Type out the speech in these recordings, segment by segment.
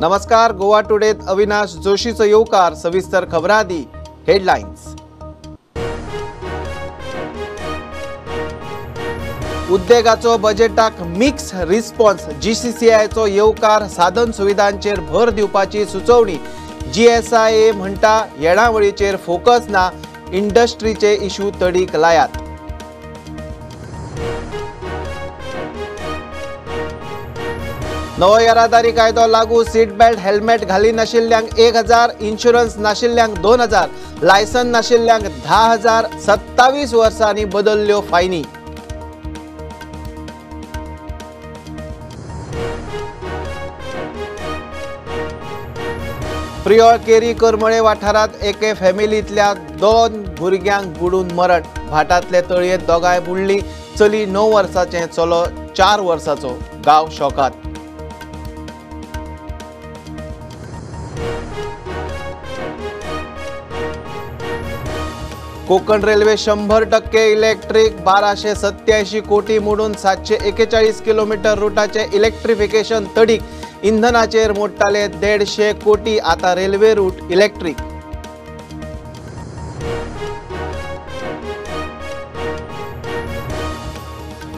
नमस्कार, गोवा टुडेत अविनाश जोशीचो येवकार. सविस्तर खबरां आदी हेडलायन्स. उद्देगाचो बजेटाक मिक्स रिस्पॉन्स, जीसीसीआयचो येवकार, साधन सुविधांचेर भर दिवपाची सुचोवणी. जीएसआयए म्हणटा येणावळीचेर फोकस ना, इंडस्ट्रीचे इश्यू तडीक लायात. नवो येरादारी कायदो लागू, सीट बेल्ट हेल्मेट घाली नाशिल्ल्यांक 1000, इन्शुरन्स नाशिल्ल्यांक 2000, लायसन नाशिल्ल्यांक 10,000. 27 वर्सांनी बदलल्यो फायनी. प्रियोळ केरी करमळे वाठारांत एके फॅमिलींतल्या 2 भुरग्यांक बुडून मरण. भाटांतले तळयेंत दोगांय बुडली. चली 9 वर्सांचें, चलो 4 वर्सांचो. गांव शॉकात. कोकण रेल्वे 100% इलेक्ट्रीक, 1287 कोटी मोडून 741 किलोमीटर रुटाचे इलेक्ट्रिफिकेशन तडीक. इंधनाचेर मोडटाले 150 कोटी, आता रेल्वे रूट इलेक्ट्रीक.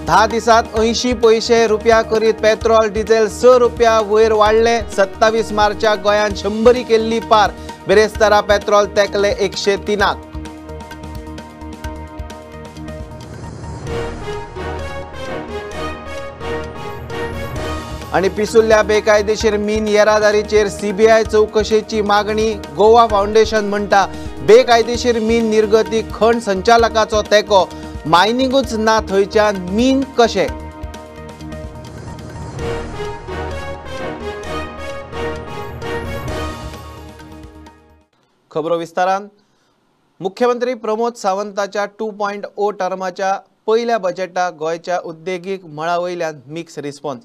धा दिसात 80 पयशे रुपया करीत पेट्रोल डिझेल 6 रुपया वयर वाडले. 27 मार्चाक गोंयान 100 केल्ली पार. बिरेस्तारा पेट्रोल तेकले 103. आनी पिसुल्ल्या बेकायदेशीर मीन येरादारीचेर सीबीआय चवकशेची मागणी. गोवा फावंडेशन म्हणटा बेकायदेशीर मीन निर्गती खण संचालकाचो तेंको, मायनिंगूच ना थंयच्यान मीन कशें? खबरो विस्तारान. मुख्यमंत्री प्रमोद सावंताच्या 2.0 टर्माच्या पयल्या बजेटाक गोंयच्या उद्देगीक मळा वयल्यान मिक्स रिस्पॉन्स.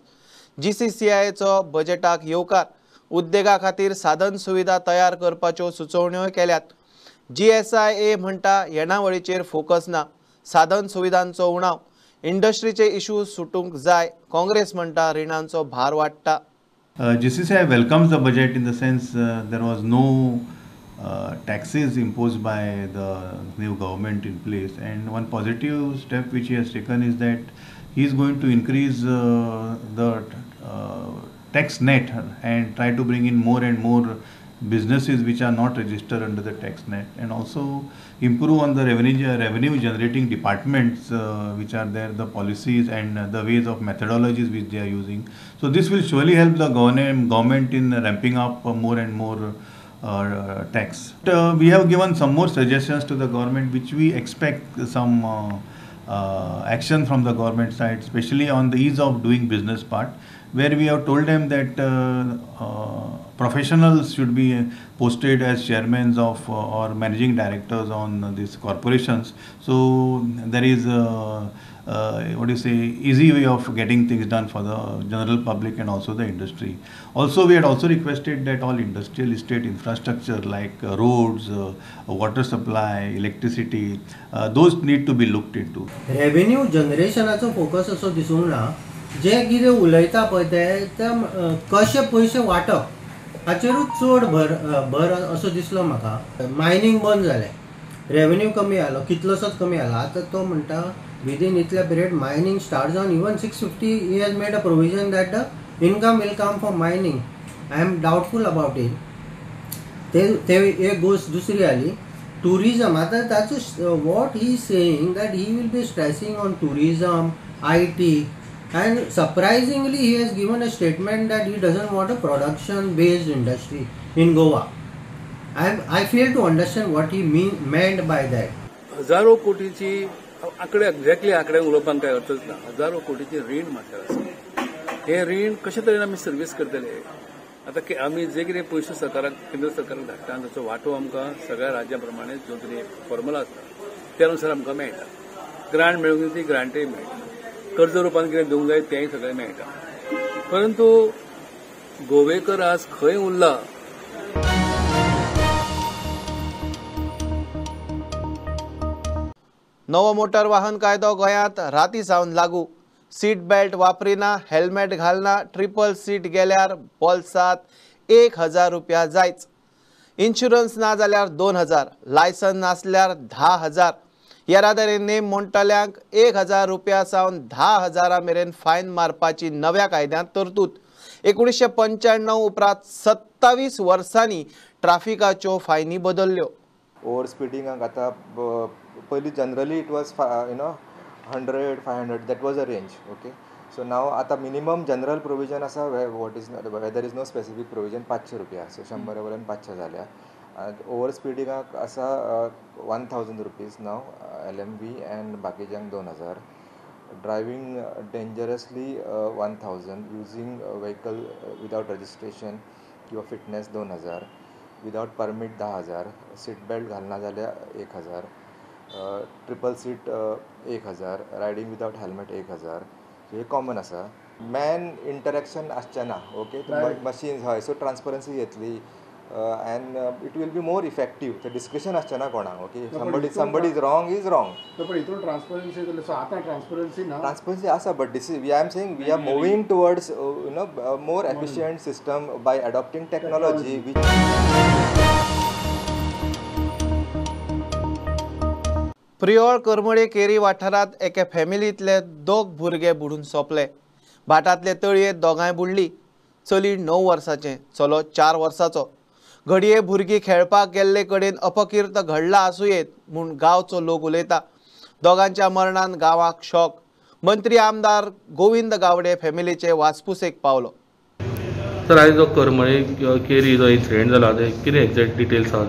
जीसीसीआयचो बजेटाक येवकार, उद्देगा खातीर साधन सुविधा तयार करपाच्यो सुचोवण्योय केल्यात. जीएसआयए म्हणटा येणावळीचेर फोकस ना, साधन सुविधांचो उणाव, इंडस्ट्रीचे इश्यू सुटूंक जाय. काँग्रेस म्हणटा रिणांचो भार वाडटा. GCCI welcomes the budget in the sense there was no taxes imposed by the new government in place, and one positive step which he has taken is that he is going to increase the tax net and try to bring in more and more businesses which are not registered under the tax net, and also improve on the revenue generating departments which are there, the policies and the ways of methodologies which they are using. So this will surely help the government in ramping up more and more tax. We have given some more suggestions to the government which we expect some action from the government side, especially on the ease of doing business part, where we have told them that professionals should be posted as chairmen of or managing directors on these corporations. So there is what do you say, easy way of getting things done for the general public and also the industry. Also, we had also requested that all industrial estate infrastructure like roads, water supply, electricity, those need to be looked into. Revenue जनरेशनाचो focus असो दिसूंक ना, जे कितें उलयता पळय ते कशे पयशे वांटप हाचेरूच चड भर असो दिसलो म्हाका. मायनींग बंद जालें, रेवेन्यू कमी आलो, कितलोसोच कमी आलो. आतां तो म्हणटा विदीन इतल्या पिरियड मायनींग स्टार्ट जावन even 650 he has made a provision that the income will come from mining. I am doubtful about it. ते एक गोश्ट दुसरी आली टुरिजम. आतां ताचो what he saying that he will be stressing on tourism, IT, and surprisingly he has given a statement that he doesn't want a production based industry in Goa. I fail to understand what he meant by that. हजारो कोटीची आंकडे, exactly आंकडे उलोवपाक काय अर्थच ना. हजारो कोटीचे रीण माथ्यार आसा. हे रीण कशे तरेन आमी सर्वीस करतले? आतां आमी जे कितें पयशे सरकाराक, केंद्र सरकाराक धाडटा ताचो वांटो आमकां सगळ्या राज्या प्रमाणे जो कितें फॉर्मुला आसता त्या अनुसार आमकां मेळटा. ग्रांट मेळूंक ती ग्रांटय मेळटा, कर्ज रुपान कितें दिवंक जाय तेंय सगळें मेळटा. परंतु गोवेकर आज खंय उरला? नवो मोटर वाहन कायदो गोंयांत राती सावन लागू. सीट बेल्ट वापरिना, हेल्मेट घालना, ट्रिपल सीट गेल्यार बोल्सात 1000 रुपया जायच. इन्शुरन्स ना जाल्यार 2000, लायसन नासल्यार 10,000. येरादारी नेम मोडटल्यांक 1000 रुपया सावन 10,000 मेरेन फायन मारपाची नव्या कायद्यांत तरतूद. 1995 उपरांत 27 वर्सांनी ट्राफिकाच्यो फायनी बदल्ल्यो. ओवर स्पिडींगाक आतां पयलीं generally it was 100 500 that was a range. Okay, so now आतां मिनिमम जनरल प्रोविजन आसा what is where is no specific provision 500 रुपया. सो 100 वयल्यान 500 जाल्या. ओवर स्पिडींगाक आसा 1000 rupees now LMV and बाकीच्यांक 2000. Driving dangerously 1000, using vehicle without registration किंवा fitness 2000, without permit 10,000, seat belt घालना जाल्यार 1000, triple seat 1000, riding without helmet 1000. हे common आसा. मॅन इंटरेक्शन आसचें ना. ओके, मशीन्स हय, सो ट्रान्सपरन्सी येतली and it will be more effective. ते डिस्क्रिशन आसचें ना कोणाक. Okay, somebody is wrong is wrong. पण हितून ट्रान्सपरन्सी येतली. सो आतां ट्रान्सपरन्सी ना, ट्रान्सपरन्सी आसा, but this is we are saying we are moving towards more efficient system by adopting technology. Priol Karmali Keri वाठारांत एके फॅमिलींतले 2 भुरगे बुडून सोंपले. भाटांतले तळयेंत दोगांय बुडली. चली 9 वर्साचें, चलो 4 वर्साचो. घडये भुरगीं खेळपाक गेल्ले कडेन अपकीर्त घडला आसुयेत म्हूण गांवचो लोक उलयता. दोगांच्या मरणान गांवाक शॉक. मंत्री आमदार गोविंद गावडे फॅमिलीचे वासपुसेक पावलो. सर, आयज जो करमळे केरी जो इन्सिडेंट जाला ते कितें एक्झॅक्ट डिटेल्स आहात?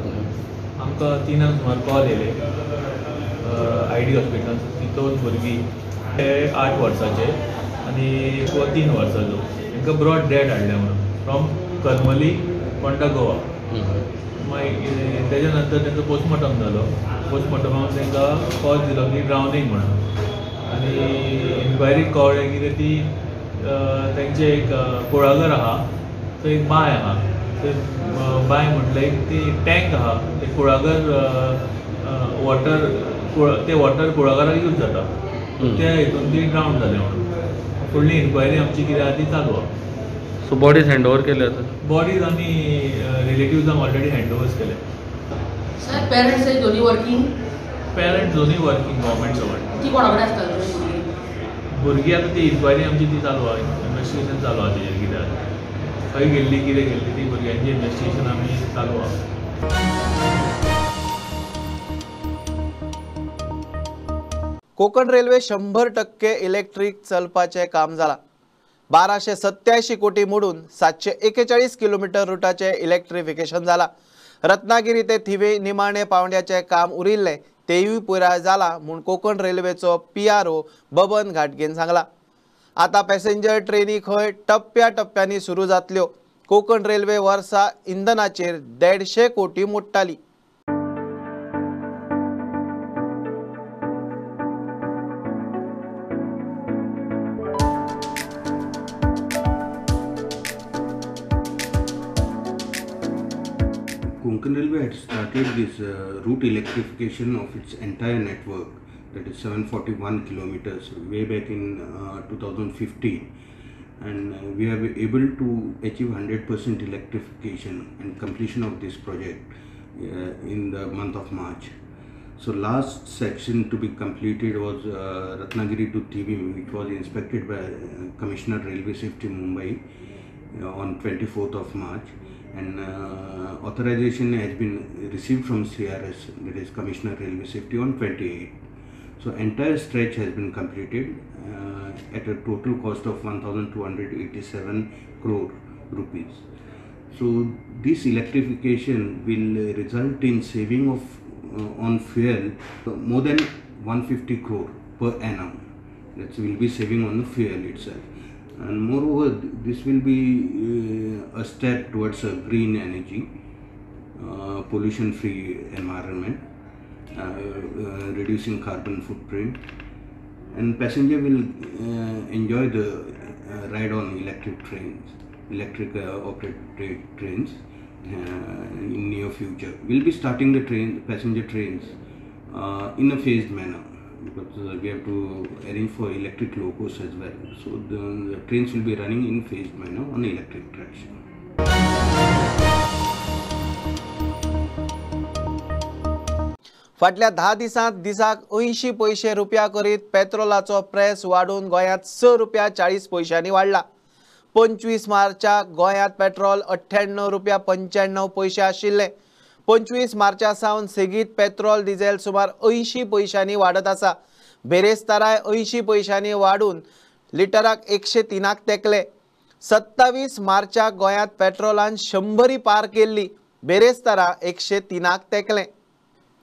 आमकां 3 सुमार कॉल येयले I D हॉस्पिटलान. ती 2 भुरगीं, ते 8 वर्साचे आनी 3 वर्साचो, तांकां ब्रॉड डेड हाडले म्हणून फ्रॉम करमली पोंडा गोवा. मागीर तेज्या नंतर तांचो पोस्टमॉर्टम जालो. पोस्टमॉर्टमाक तांकां कॉज दिलो की ड्रावनींग म्हणून. आनी इन्क्वायरी कळ्ळें कितें ती तांचें एक कुळागर आहा, थंय एक बांय आहा. थंय बांय म्हटल्यार एक ती टँक आहा, ते कुळागर वॉटर, ते वॉटर कुळागराक यूज जाता. त्या हितून ती ड्रावन जाले म्हणून. फुडली इन्क्वायरी आमची कितें आहा ती चालू आहा. सो बॉडीज हँड ओवर केले आतां? बॉडीज आमी रिलेटिव्जांक ऑलरेडी हँड ओवर्स केले. सर, पेरंट्स दोन्ही वर्किंग? पेरंट्स दोन्ही वर्किंग, गव्हर्मेंट सर्वंट. ती कोणा कडेन आसता भुरगीं? आतां ती इन्क्वायरी आमची ती चालू आहा, इन्वेस्टिगेशन चालू आहा तेजेर. कितें आहा, खंय गेल्ली, कितें गेल्ली, ती भुरग्यांची इन्वेस्टिगेशन आमी चालू आहा. कोकण रेल्वे 100% इलेक्ट्रीक चलपाचें काम जालां. 1287 कोटी मोडून 741 किलोमिटर रुटाचें इलेक्ट्रिफिकेशन जालां. रत्नागिरी ते थिवे निमाणे पावंड्याचें काम उरिल्लें तेयूय पुराय जालां म्हूण कोकण रेल्वेचो PRO Baban घाटगेन सांगलां. आतां पॅसेंजर ट्रेनी खंय टप्प्या टप्प्यांनी सुरू जातल्यो. कोकण रेल्वे वर्सा इंधनाचेर 150 कोटी मोडटाली. Konkan Railway had started this route electrification of its entire network, that is 741 kilometers, way back in 2015, and we are able to achieve 100% electrification and completion of this project in the month of March. So last section to be completed was Ratnagiri to Thivim, which was inspected by Commissioner Railway Safety Mumbai on 24th of March. And authorization has been received from CRS, that is Commissioner Railway Safety, on 28th. So entire stretch has been completed at a total cost of 1,287 crore rupees. So this electrification will result in saving of on fuel more than 150 crore per annum. That will be saving on the fuel itself. And moreover, this will be a step towards a green energy, pollution-free environment, reducing carbon footprint, and passenger will enjoy the ride on electric trains, electric operated trains in near future. We'll be starting the passenger trains in a phased manner, because we have to arrange for electric locos as well. So the trains will be running in phased manner on electric traction. फाटल्या 10 दिसांत दिसाक 80 पयशे रुपया करीत पेट्रोलाचो press वाडून गोंयांत 6 रुपया 40 पयशांनी वाडला. 25 मार्चाक गोंयांत पेट्रोल 98 रुपया 95 पयशे आशिल्ले. 25 मार्चा सावन सेगीत पेट्रोल डिझेल सुमार 80 पयशांनी वाडत आसा. बेरेस्ताराय 80 पयशांनी वाडून लिटराक 103 तेकले. 27 मार्चाक गोंयांत पेट्रोलान 100 पार केल्ली. बेरेस्तारा 103 तेकले.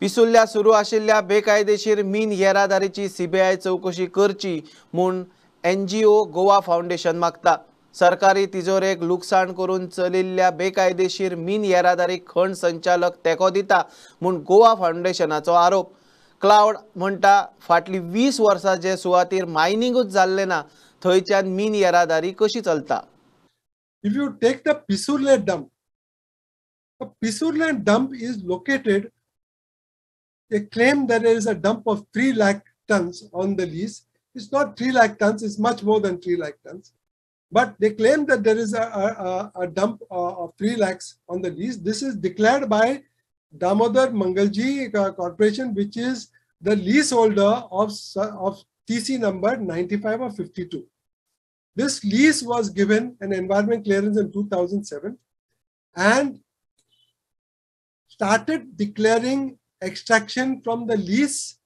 पिसुल्ल्या सुरू आशिल्ल्या बेकायदेशीर मीन येरादारीची सीबीआय चवकशी करची म्हूण एनजीओ गोवा फावंडेशन मागता. सरकारी तिजोरेक लुकसाण करून चलिल्ल्या बेकायदेशीर मीन येरादारी खण संचालक तेंको दिता म्हूण गोवा फावंडेशनाचो आरोप. क्लावड म्हणटा फाटली 20 वर्सां जे सुवातीर मायनिंगूच जाल्लें ना थंयच्यान मीन येरादारी कशी चलता. If you take the Pissurle dump, the Pissurle dump is located, they claim that there is a dump of 3 lakh tons on the lease. It's not 3 lakh tons, it's much more than 3 lakh tons. But they claim that there is a dump of 3 lakhs on the lease. This is declared by Damodar Mangalji Corporation, which is the leaseholder of TC number 95 of 52. This lease was given an environment clearance in 2007 and started declaring extraction from the lease.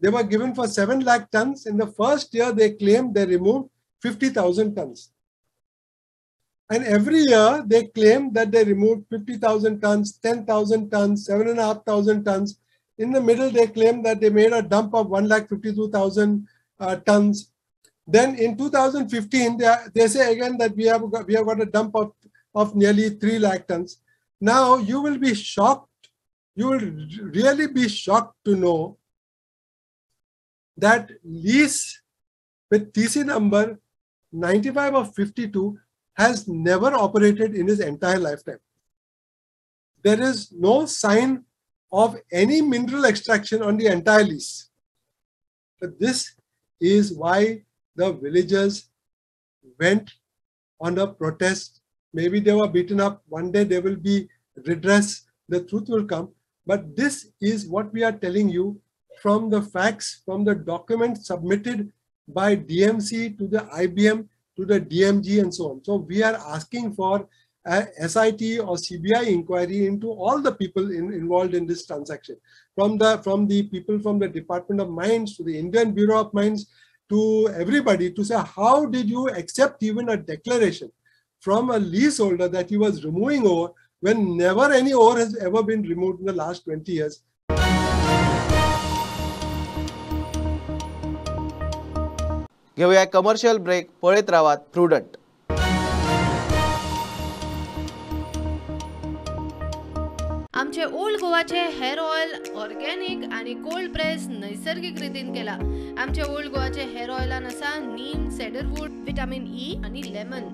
They were given for 7 lakh tons. In the first year, they claimed they removed 50,000 tons. And every year they claimed that they removed 50,000 tons, 10,000 tons, 7,500 tons. In the middle, they claimed that they made a dump of 1,52,000 tons. Then in 2015, they say again that we have got a dump of nearly 3 lakh tons. Now you will be shocked. You will really be shocked to know that lease with TC number 95 of 52 has never operated in his entire lifetime. There is no sign of any mineral extraction on the entire lease. But this is why the villagers went on a protest. Maybe they were beaten up. One day there will be redress. The truth will come. But this is what we are telling you from the facts, from the documents submitted by DMC to the IBM, to the DMG and so on. So we are asking for a SIT or CBI inquiry into all the people involved in this transaction, from the people from the Department of Mines to the Indian Bureau of Mines to everybody, to say how did you accept even a declaration from a leaseholder that he was removing ore when never any ore has ever been removed in the last 20 years. घेऊया commercial break. पळयत रावात prudent. आमचे old गोवाचे hair oil organic आणि cold press नैसर्गिक रितीन केला. आमचे ओल्ड गोवाचे हेअर ऑयलान आसा नीम, सेडरवूड, विटामिन ई आणि लेमन,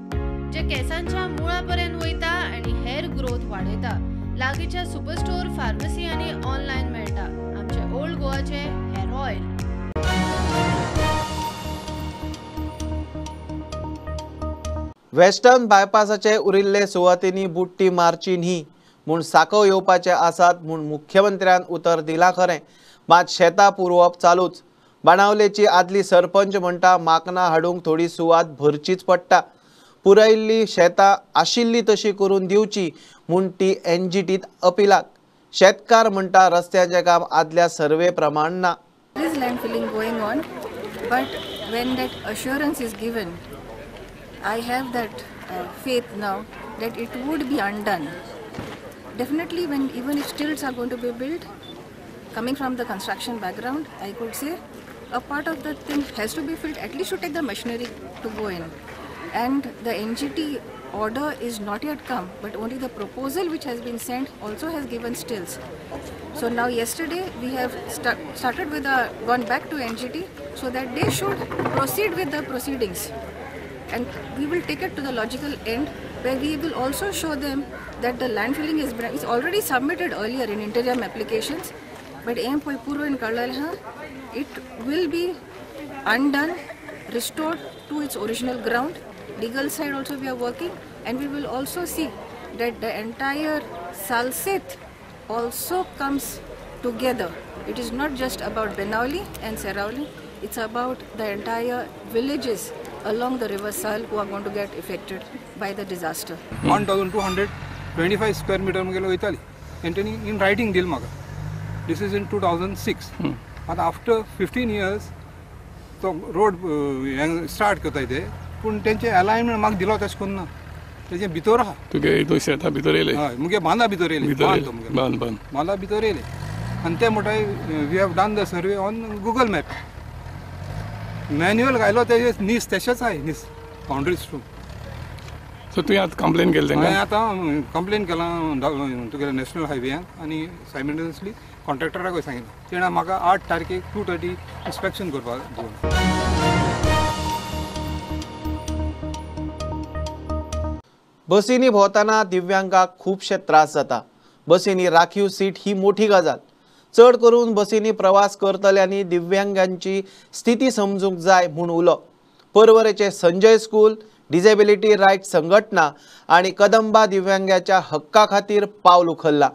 जे केसांच्या मुळापर्यंत वयता आणि हेअर ग्रोथ वाडयता. लागींच्या सुपरस्टोर, फार्मसी आणि ऑनलायन मेळटा. आमचे ओल्ड गोवाचे हेअर ऑयल. वेस्टर्न बायपासाचे उरिल्ले सुवातींनी बुट्टी मारची न्ही म्हूण साकव येवपाचे आसात म्हूण मुख्यमंत्र्यान उतर दिलां खरें, मात शेतां पुरोवप चालूच. बाणावलेची आदली सरपंच म्हणटा माकनां हाडूंक थोडी सुवात भरचीच पडटा. पुरयल्ली शेतां आशिल्ली तशी करून दिवची म्हूण ती एनजीटीत अपिलाक. शेतकार म्हणटा रस्त्याचें काम आदल्या सर्वे प्रमाण ना. There is landfilling going on, but when that assurance is given, I have that faith now that it would be undone. Definitely, when even if stilts are going to be built, coming from the construction background, I could say a part of the thing has to be filled, at least to take the machinery to go in. And the NGT order is not yet come, but only the proposal which has been sent also has given stilts. So now yesterday we have started with a, gone back to NGT so that they should proceed with the proceedings. And we will take it to the logical end, where we will also show them that the landfilling is already submitted earlier in interim applications, but it will be undone, restored to its original ground. Legal side also we are working, and we will also see that the entire Salsette also comes together. It is not just about Benaulim and Seraulim, it's about the entire villages along the river Sal who are going to get affected by the disaster. 1225 square meter मुगेलो वयताली आनी तेणी in writing दिल म्हाका. This is in 2006. आतां after 15 years तो road start करताय ते, पूण तेंचे अलायनमेंट म्हाका दिलो तशें करून ना, तेजे भितर आहा. तुगे शेतां भितर येयले? हय, मुगे बांदा भितर येयले, बांदा भितर येयले. आनी ते म्हणटाय we have done the survey on Google map. Manual घायलो तेजे नीस तशेंच आहाय, नीस बाउंड्रीज टू. सो तुवें आतां कंप्लेन केलें तेंकां? हांवें आतां कंप्लेन केलां तुगेल्या नॅशनल हायवेयाक आनी सायमल्टेनियसली कॉन्ट्रॅक्टराकूय सांगिल्लें. तेणें म्हाका 8 तारखेक 2:30 इन्स्पेक्शन करपाक दिवन. बसींनी भोंवतना दिव्यांगाक खुबशे त्रास जाता. बसींनी राखीव सीट ही मोठी गजाल. चड करून बसींनी प्रवास करतल्यांनी दिव्यांगांची स्थिती समजूंक जाय म्हूण उलो पर्वरेचे संजय स्कूल, डिसेबिलिटी रायट संघटना आनी कदंबा दिव्यांगाच्या हक्का खातीर पावल उखल्ला.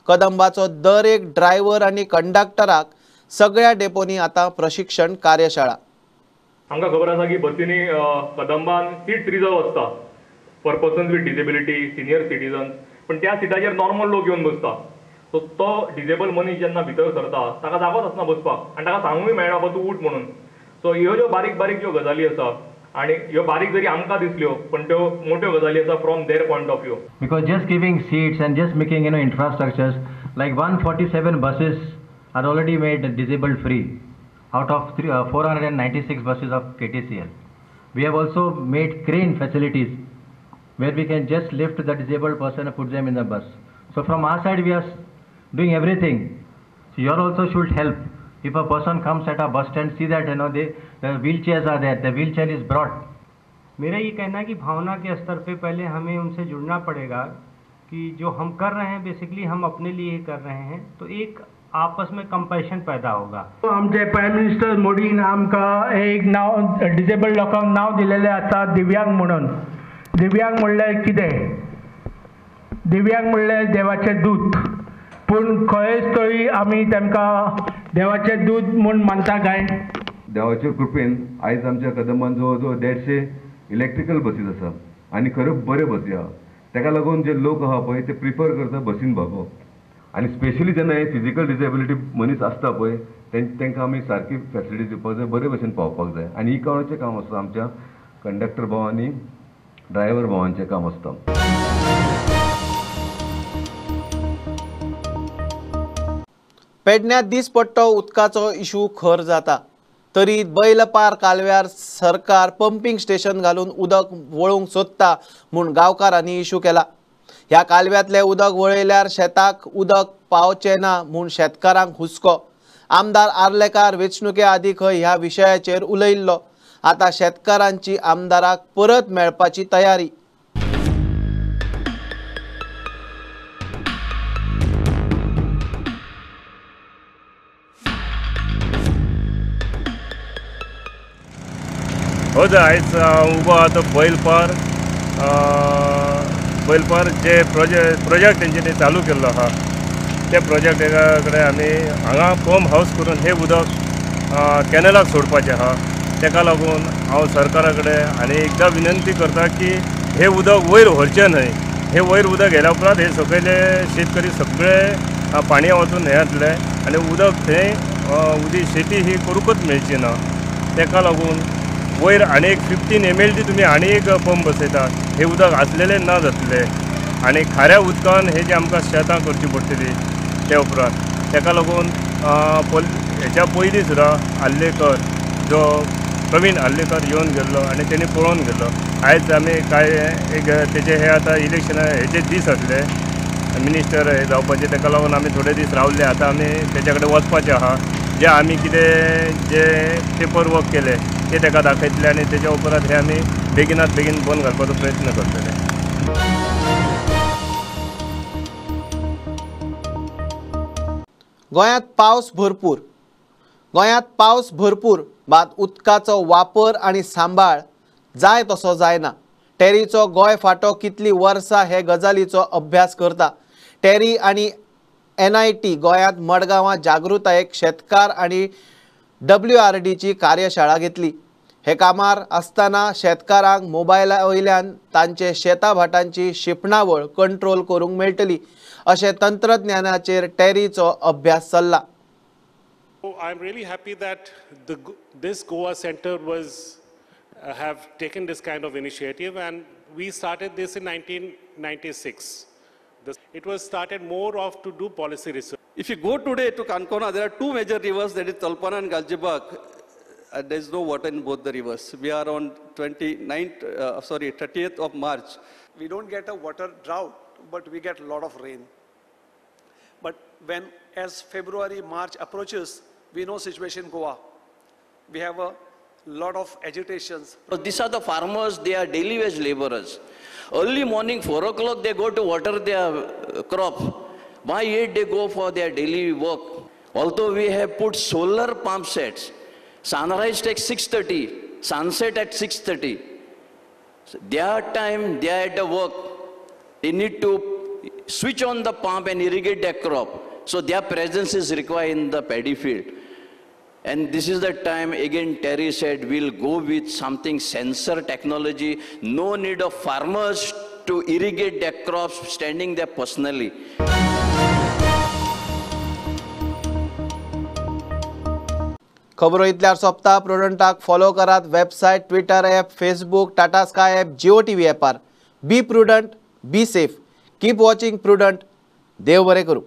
कदंबाचो दर एक ड्रायव्हर आनी कंडक्टराक सगळ्या डेपोंनी आतां प्रशिक्षण कार्यशाळा. आमकां खबर आसा की बसींनी कदंबान सीट्स रिजर्व आसता for persons with disability, senior citizens, पण त्या सिटाचेर नॉर्मल लोक येवन बसता. सो तो डिजेबल मनीस जेन्ना भितर सरता ताका जागोच आसना बसपाक आनी ताका सांगूय मेळना बाबा तूं उठ म्हणून. सो ह्यो ज्यो बारीक बारीक ज्यो गजाली आसा आनी ह्यो बारीक जरी आमकां दिसल्यो पण त्यो मोट्यो गजाली आसा from their point of view. Because just giving seats and just making you know infrastructures like 147 buses are already made disabled free out of 496 buses of KTCL. We have also made crane facilities where we can just lift the disabled person and put them in the bus. So from our side we are doing everything. So you all also should help. If a person comes at a bus stand, see that you know the wheelchairs are there, the wheelchair is brought. मेरा ये कहना है कि भावना K स्तर pay पहले हमें उनसे जुड़ना पड़ेगा कि जो हम कर रहे हैं बेसिकली हम अपने लिए ही कर रहे हैं, तो एक आपस में कंपैशन पैदा होगा. आमचे प्रायम मिनिस्टर मोदीन आमकां एक नांव डिसेबल्ड लोकांक नांव दिलेलें आसा दिव्यांग म्हणून. दिव्यांग म्हणल्यार कितें? दिव्यांग म्हणल्यार देवाचें दूत. पूण खंयच तरी आमी तांकां देवाचें दूत म्हूण मानता काय? देवाचे कृपेन आयज आमच्या कदंबान जवळ जवळ 150 इलेक्ट्रिकल बसीस आसा आनी खऱ्यो बऱ्यो बसी आहा. ताका लागून जे लोक आहा पळय ते प्रिफर करता बसीन भोंवप. आनी स्पेशली जेन्ना हे फिजिकल डिसेबिलिटी मनीस आसता पळय तांकां आमी सारकी फेसिलिटी दिवपाक जाय, बरे भशेन पावपाक जाय. आनी ही कोणाचें काम आसता? आमच्या कंडक्टर भाव आनी ड्रायव्हर भावांचें काम आसता. पेडण्यात दिसपट्टो उदकाचो इशू खर जाता तरी बैलपार कालव्यार सरकार पंपींग स्टेशन घालून उदक वळोवंक सोदता म्हूण गांवकारांनी इशू केला. ह्या कालव्यांतलें उदक वळयल्यार शेताक उदक पावचें ना म्हूण शेतकारांक हुस्को. आमदार आर्लेकार वेंचणुके आदीं खंय ह्या विशयाचेर उलयिल्लो. आतां शेतकारांची आमदाराक परत मेळपाची तयारी. हय, आयज उबो आहा तो बैलपार बैलपार जे प्रोजेक्ट तेंच्यांनी चालू केल्लो आहा त्या प्रोजेक्टा कडेन आमी हांगा पंप हावस करून हें उदक कॅनलाक सोडपाचें आहा. ताका लागून हांव सरकारा कडेन आनी एकदां विनंती करता की हें उदक वयर व्हरचें न्हय. हें वयर उदक गेल्या उपरांत हे सकयले शेतकरी सगळे पाणया वचून हें जातलें आनी उदक थंय उदीक शेती ही करूंकच मेळची ना. ताका लागून वयर आनी एक 15 MLD तुमी आनी एक पंप बसयतात, हे उदक आसलेलें ना जातलें आनी खाऱ्या उदकान हे जे आमकां शेतां करची पडटली त्या उपरांत. ताका लागून हेच्या पयलीं सुद्दां आर्लेकर जो प्रवीण आर्लेकर येवन गेल्लो आनी तेणी पळोवन गेल्लो. आयज आमी कांय एक तेजे हे आतां इलेक्शना हेजे दीस आसले मिनिस्टर हे जावपाचे, ताका लागून आमी थोडे दीस रावले. आतां आमी तेच्या कडेन वचपाचें आहा. जे आमी कितें जे पेपर वर्क केले ते ताका दाखयतले आनी तेच्या उपरांत हे आमी बेगिनात बेगीन बंद घालपाचो प्रयत्न करतले. गोंयांत पावस भरपूर, गोंयांत पावस भरपूर मात उदकाचो वापर आनी सांबाळ जाय तसो जायना. टेरीचो गोंय फांटो कितली वर्सां हे गजालीचो अभ्यास करता. टेरी आनी NIT गोंयांत मडगांवां जागृतायेक शेतकार आनी WRDची कार्यशाळा घेतली. हे कामार आसतना शेतकारांक मोबायला वयल्यान तांचे शेता भाटांची शिंपणावळ कंट्रोल करूंक मेळटली अशें तंत्रज्ञानाचेर टॅरीचो अभ्यास चल्ला. I am really happy that this Goa center was have taken this kind of initiative, and we started this in 1996. It was started more of to do policy research. If you go today to Kankona, there are two major rivers, that is Talpana and Galjibag. There is no water in both the rivers. We are on 30th of March. We don't get a water drought, but we get a lot of rain. But when as February, March approaches, we know situation in Goa. We have a lot of agitations. So these are the farmers, they are daily wage laborers. Early morning, 4 o'clock, they go to water their crop. By 8, they go for their daily work. Although we have put solar pump sets, sunrise takes 6:30, sunset at 6:30. So their time, they are at the work. They need to switch on the pump and irrigate their crop. So their presence is required in the paddy field. And this is the time, again, Terry said, we'll go with something sensor technology. No need of farmers to irrigate their crops standing there personally. खबरो इतल्यार सोंपता. प्रुडंटाक follow करात website, Twitter app, Facebook, Tata Sky app, Jio TV ॲपार. Be prudent, be safe, keep watching Prudent. देव बरें करूं.